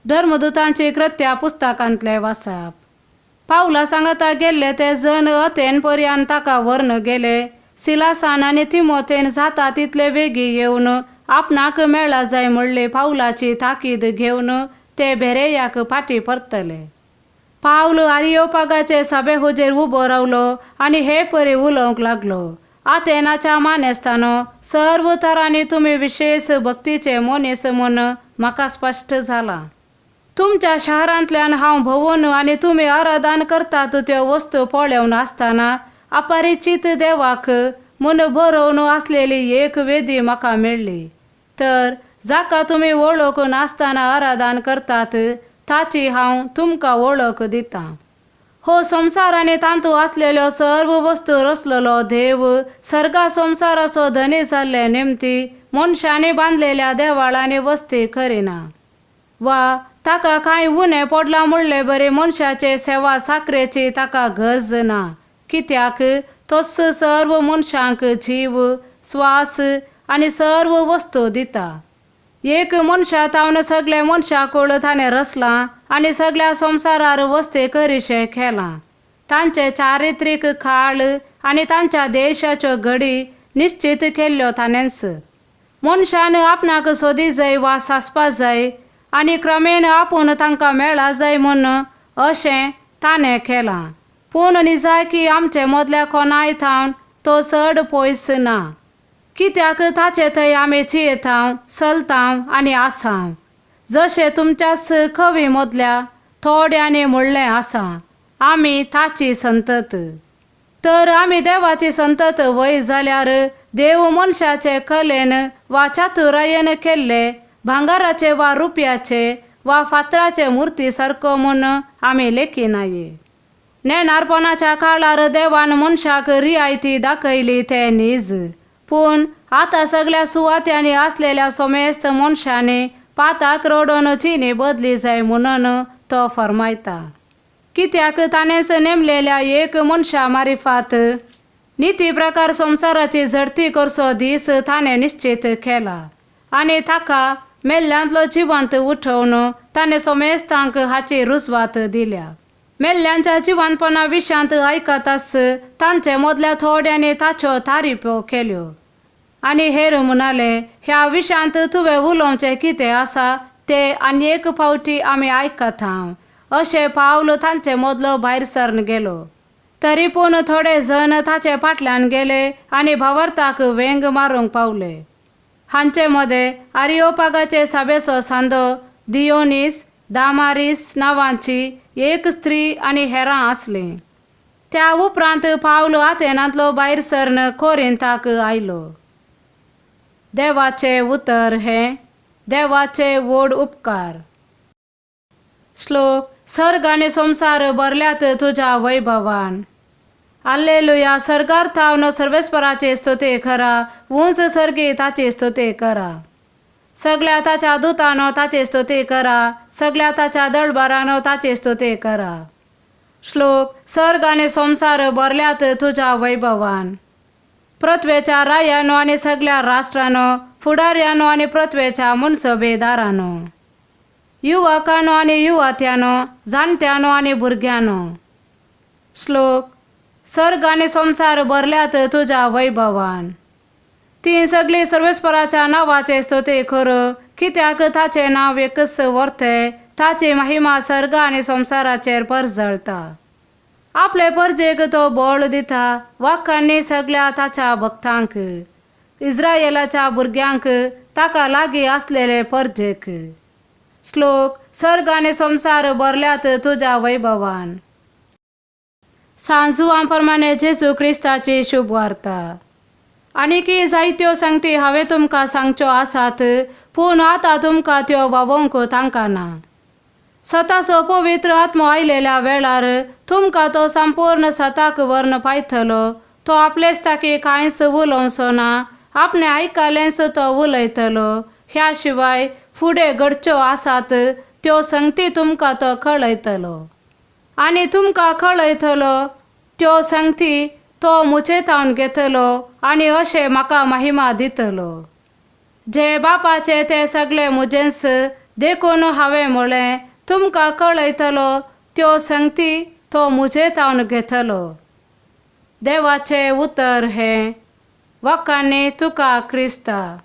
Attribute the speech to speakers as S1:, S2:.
S1: धर्मदुतांची कृत्या पुस्तकांतलें वाचप. पावला सांगाता गेल्ले ते जण अथेन पर्यान ताका व्हरून गेले. सिलासान आनी तिमोथेन जाता तितले बेगी येवन आपणाक मेळा जाय म्हणली पावलाची ताकीद घेवन ते भेरेयाक फाटीं परतले. पावल आरियोपागाचे सभे हुजेर उबो रावलो आनी हे परी उलोवंक लागलो. आतेनाच्या मानेस्तानो, सर्व तरांनी तुमी विशेश भक्तीचे मनीस म्हूण म्हाका स्पश्ट जालां. तुमच्या शहरांतल्यान हांव भोंवून आनी तुमी आराधन करतात त्यो वस्तू पळोवन आसतना अपरिचीत देवाक म्हूण बरोवन आसलेली एक वेदी म्हाका मेळ्ळी. तर जाका तुमी वळख नासतना आराधन करतात ताची हांव तुमकां वळख दितां. हो संवसार आनी तातूंत आसलेल्यो सर्व वस्तू रचलेलो देव सर्गा संवसाराचो धनी जाल्ले निमती मनशांनी बांदलेल्या देवाळांनी वस्ती करिना वा ताका कांय उणें पडलां म्हणले बरी मनशाचे सेवा साकरेची ताका गरज ना. कित्याक तोच सर्व मनशांक जीव स्वास आनी सर्व वस्तू दिता. एक मनशा तावन सगळे मनशाकूळ ताणें रचलां आनी सगळ्या संवसारार वस्ती करिशें केलां. तांचे चारित्रीक काळ आनी तांच्या देशाच्यो घडी निश्चीत केल्ल्यो ताणेंच. मनशान आपणाक सोदी जाय वा सासपा जाय आनी क्रमेण आपूण तांकां मेळा जाय म्हूण अशें ताणें केलां. पूण निजायकी आमचे मदल्या कोणाय थावन तो चड पयस ना. कित्याक ताचे थंय आमी जियेतांव चलतांव आनी आसांव. जशें तुमच्याच कवी मदल्या थोड्यांनी म्हणलें आसा, आमी ताची संतत. तर आमी देवाची संतत वय जाल्यार देव मनशाचे कलेन वा चातुरायेन केल्ले भांगराचे वा रुपयाचे वा फातराचे मुर्ती सारको म्हूण आमी लेखिनाये. नेणारपणाच्या काळार देवान मनशाक रियायती दाखयली तें नीज. पूण आतां सगळ्या सुवात्यांनी आसलेल्या सोमेस्त मनशांनी पाताक रडोवन चिनी बदली जाय म्हणून तो फर्मायता. कित्याक ताणेंच नेमलेल्या एक मनशा मारिफात निती प्रकार संवसाराची झडती करचो दीस ताणें निश्चीत केला आनी ताका मेल्ल्यांतलो जिवंत उठोवन ताणें सोमेस्तांक हाची रुजवात दिल्या. मेल्ल्यांच्या जिवंतपणा विशांत आयकताच तांचे मदल्या थोड्यांनी ताच्यो तारीफो केल्यो आनी हेर म्हणाले, ह्या विशांत तुवें उलोवचें कितें आसा तें आनी एक फावटी आमी आयकता. अशें पावल तांचे मदलो भायर सरन गेलो. तरी पूण थोडे जण ताचे फाटल्यान गेले आनी भावार्थाक वेंग मारूंक पावले. हांचे मदें आरियोपागाचे सभेचो सांदो दियोनीस दामारीस नांवाची एक स्त्री आनी हेरां आसलीं. त्या उपरांत पावल आतेनांतलो भायर सरन कोरिंताक आयलो. देवाचें उतर हें देवाचे व्हड उपकार. श्लोक. सर्ग आनी संवसार भरल्यात तुज्या वैभवान. आल्लेलुया. सर्गार थावन सर्वेस्पराची स्तुती करा, उंच सर्गी ताची स्तुती करा. सगळ्या ताच्या दुतानो ताची स्तुती करा, सगळ्या ताच्या दळबरानो ताची स्तुती करा. श्लोक. सर्ग आनी संवसार भरल्यात तुज्या वैभवान. पृथ्वेच्या रायानो आनी सगळ्या राष्ट्रानो, फुडाऱ्यानो आनी पृथ्वेच्या मुनसबेदारानो, युवकानो आनी युवत्यानो, जाणट्यानो आनी भुरग्यानो. श्लोक. सर्ग आनी संवसार भरल्यात तुज्या वैभवान. ती सगळीं सर्वेस्पराच्या नांवाचे स्तुती करू, कित्याक ताचें नांव एकच वर्ते, ताची महिमा सर्ग आनी संवसाराचेर परजळटा. आपले परजेक तो बळ दिता वाक्यांनी सगळ्या ताच्या भक्तांक, इस्रायलाच्या भुरग्यांक, ताका लागीं आसलेले परजेक. श्लोक. सर्ग आनी संवसार भरल्यात तुज्या वैभवान. सांजुआ प्रमाणे जेजू क्रिस्ताची शुभवार्ता. आनीकय जायत्यो संगती हांवें तुमकां सांगच्यो आसात, पूण आतां तुमकां त्यो वावोवंक तांकां ना. सताचो पवित्र आत्मो आयलेल्या वेळार तुमकां तो संपूर्ण सताक व्हरून पायतलो. तो आपलेच ताकी कांयच उलोवचो ना, आपणें आयकलेंच तो उलयतलो. ह्या शिवाय फुडें घडच्यो आसात त्यो संगती तुमकां तो कळयतलो आनी तुमकां कळयतलो त्यो संगती तो मुचे थावन घेतलो आनी अशें म्हाका महिमा दितलो. जे बापाचे ते सगळे म्हजेंच, देखून हांवें म्हळें, तुमकां कळयतलो त्यो संगती तो म्हजे थावन घेतलो. देवाचें उतर हें. वखाणी तुका क्रिस्ता.